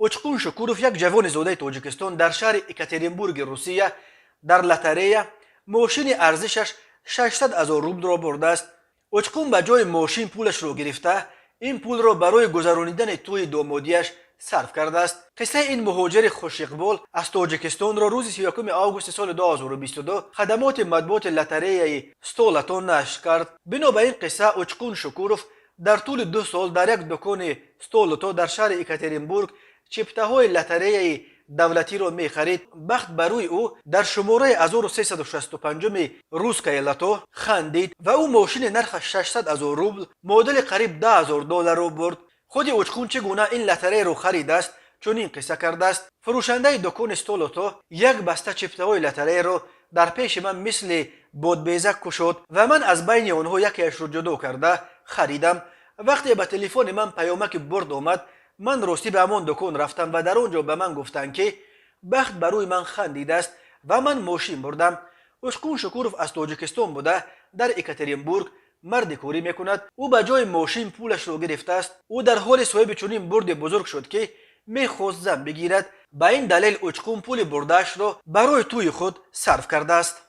Учқун Шукуров, як ҷавони зодаи Тоҷикистон, дар шаҳри Екатеринбурги Русия дар лотерея мошини арзишаш 600 ҳазор рублро бурдааст. Учқун ба ҷои мошин пулашро гирифта, ин пулро барои гузаронидани тӯи домодияш сарф кардааст. Қиссаи ин муҳоҷири хушиқбол аз Тоҷикистонро рӯзи 31 августи соли 2022 хадамоти матбуоти лотереяи Столото нашр кард. Бино ба ин қисса, Учқун Шукуров дар тӯли 2 сол дар як дукони Столото дар шаҳри Екатеринбург чиптаҳои лотереяи давлатиро мехарид. Бахт ба рӯи ӯ дар шумораи 1365-уми «Русское лото» хандид ва ӯ мошини нархаш 600 ҳазор рубл, муодили қариб 10 ҳазор долларро бурд. Худи Учқун чӣ гуна ин лотереяро харидааст, чунин қисса кардааст: «Фурӯшандаи дукони Столото як баста чиптаҳои лотереяро дар пеши ман мисли бодбезак кушод ва ман аз байни онҳо якеашро ҷудо карда харидам. Вақте ба телефони ман паёмаки бурд омад, ман ростӣ ба ҳамон дукон рафтам ва дар он ҷо ба ман гуфтанд, ки бахт ба рӯи ман хандидааст ва ман мошин бурдам». Учқун Шукуров аз Тоҷикистон буда, дар Екатеринбург мардикорӣ мекунад. Ӯ ба ҷои мошин пулашро гирифтааст. Ӯ дар ҳоле соҳиби чунин бурди бузург шуд, ки мехост зан бигирад. Ба ин далел Учқун пули бурдаашро барои тӯи худ сарф кардааст.